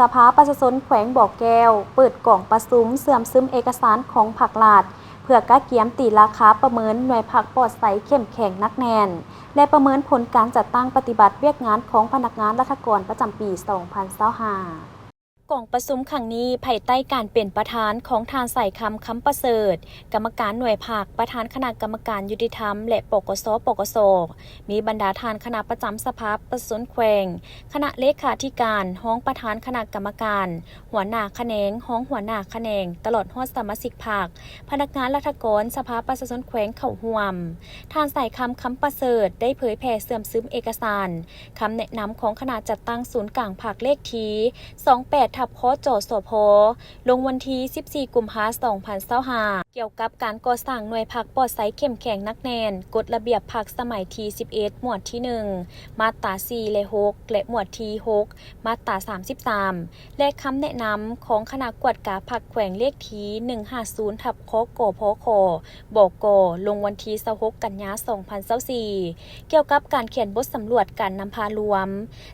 ສະພາປະຊາຊົນແຂວງບໍ່ແກ້ວ ເປີດກອງປະຊຸມເຊື່ອມຊຶມເອກະສານຂອງພັກລັດ ເພື່ອກະກຽມຕີລາຄາປະເມີນໜ່ວຍພັກປອດໃສເຂັ້ມແຂງໜັກແໜ້ນ ແລະ ປະເມີນຜົນການຈັດຕັ້ງປະຕິບັດວຽກງານຂອງພະນັກງານລັດຖະກອນປະຈຳປີສອງພັນຊາວຫ້າ. ກອງປະຊຸມຄັ້ງນີ້ ພາຍໃຕ້ການເປັນປະທານຂອງທ່ານ ສາຍຄຳ ຄຳປະເສີດ ກຳມະການໜ່ວຍພັກ, ປະທານຄະນະກຳມະການຍຸຕິທຳ ແລະ ປກສ ປກສ, ມີບັນດາທ່ານຄະນະປະຈຳສະພາປະຊາຊົນແຂວງ, ຄະນະເລຂາທິການ, ຮອງປະທານຄະນະກຳມະການ, ຫົວໜ້າຂະແໜງ, ຮອງຫົວໜ້າຂະແໜງ, ຕະຫຼອດຮອດສະມາຊິກພັກ, ພະນັກງານລັດຖະກອນສະພາປະຊາຊົນແຂວງເຂົ້າຮ່ວມ. ທ່ານ ສາຍຄຳ ຄຳປະເສີດ ໄດ້ເຜີຍແຜ່ເຊື່ອມຊຶມເອກະສານ ຄຳແນະນຳຂອງຄະນະຈັດຕັ້ງສູນກາງພັກເລກທີສອງແປດທັບ ຄຈສພ ລົງວັນທີສິບສີ່ ກຸມພາ ສອງພັນຊາວຫ້າ ກ່ຽວກັບການກໍ່ສ້າງໜ່ວຍພັກປອດໃສເຂັ້ມແຂງໜັກແໜ້ນ, ກົດລະບຽບພັກສະໄໝທີສິບເອັດ ໝວດທີໜຶ່ງ ມາດຕາສີ່ ແລະ ຫົກ ແລະ ໝວດທີຫົກ ມາດຕາສາມສິບສາມ ແລະ ຄຳແນະນຳຂອງຄະນະກວດກາພັກແຂວງເລກທີໜຶ່ງຫ້າສູນທັບ ຄກພຂ ບກ ລົງວັນທີຊາວຫົກ ກັນຍາ ສອງພັນຊາວສີ່ ກ່ຽວກັບການຂຽນບົດສຳຫຼວດການນຳພາລວມ.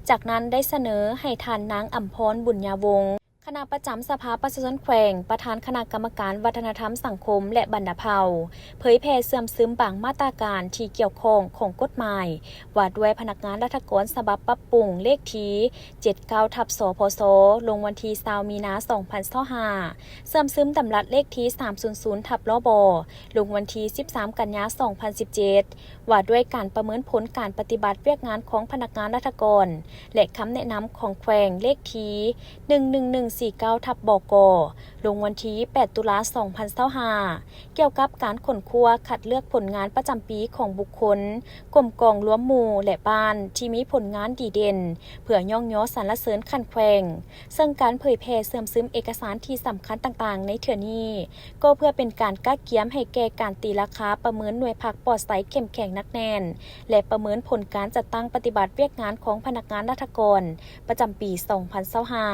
ຈາກນັ້ນໄດ້ສະເໜີໃຫ້ທ່ານນາງ ອຳພອນ ບຸນຍາວົງ ຄະນະປະຈຳສະພາປະຊາຊົນແຂວງ, ປະທານຄະນະກຳມະການວັດທະນະທຳສັງຄົມ ແລະ ບັນດາເຜົ່າ ເຜີຍແຜ່ເຊື່ອມຊຶມບາງມາດຕາການທີ່ກ່ຽວຂ້ອງຂອງກົດໝາຍວ່າດ້ວຍພະນັກງານລັດຖະກອນສະບັບປັບປຸງເລກທີເຈັດເກົ້າທັບ ສພຊ ລົງວັນທີຊາວ ມີນາ ສອງພັນຊາວຫ້າ, ເຊື່ອມຊຶມດຳລັດເລກທີສາມສູນສູນທັບ ລບ ລົງວັນທີສິບສາມ ກັນຍາ ສອງພັນສິບເຈັດ ວ່າດ້ວຍການປະເມີນຜົນການປະຕິບັດວຽກງານຂອງພະນັກງານລັດຖະກອນ ແລະ ຄຳແນະນຳຂອງແຂວງເລກທີໜຶ່ງໜຶ່ງໜຶ່ງສີ່ເກົ້າທັບ ບກ ລົງວັນທີແປດ ຕຸລາ ສອງພັນຊາວຫ້າ ກ່ຽວກັບການຄົ້ນຄວ້າຄັດເລືອກຜົນງານປະຈຳປີຂອງບຸກຄົນ, ກົມກອງລວມໝູ່ ແລະ ບ້ານທີ່ມີຜົນງານດີເດັ່ນ ເພື່ອຍ້ອງຍໍສັນລະເສີນຂັ້ນແຂວງ, ເຊິ່ງການເຜີຍແຜ່ເຊື່ອມຊຶມເອກະສານທີ່ສຳຄັນຕ່າງໆໃນເທື່ອນີ້ ກໍເພື່ອເປັນການກະກຽມໃຫ້ແກ່ການຕີລາຄາປະເມີນໜ່ວຍພັກປອດໃສເຂັ້ມແຂງໜັກແໜ້ນ ແລະ ປະເມີນຜົນການຈັດຕັ້ງປະຕິບັດວຽກງານຂອງພະນັກງານລັດຖະກອນປະຈຳປີສອງພັນຊາວຫ້າ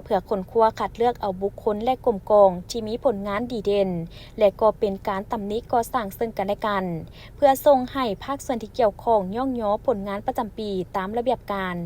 ເພື່ອຄົ້ນຄວ້າຄັດເລືອກເອົາບຸກຄົນ ແລະ ກົມກອງທີ່ມີຜົນງານດີເດັ່ນ ແລະ ກໍເປັນການຕຳໜິກໍ່ສ້າງເຊິ່ງກັນແລະກັນ ເພື່ອສົ່ງໃຫ້ພາກສ່ວນທີ່ກ່ຽວຂ້ອງຍ້ອງຍໍຜົນງານປະຈຳປີຕາມລະບຽບການ.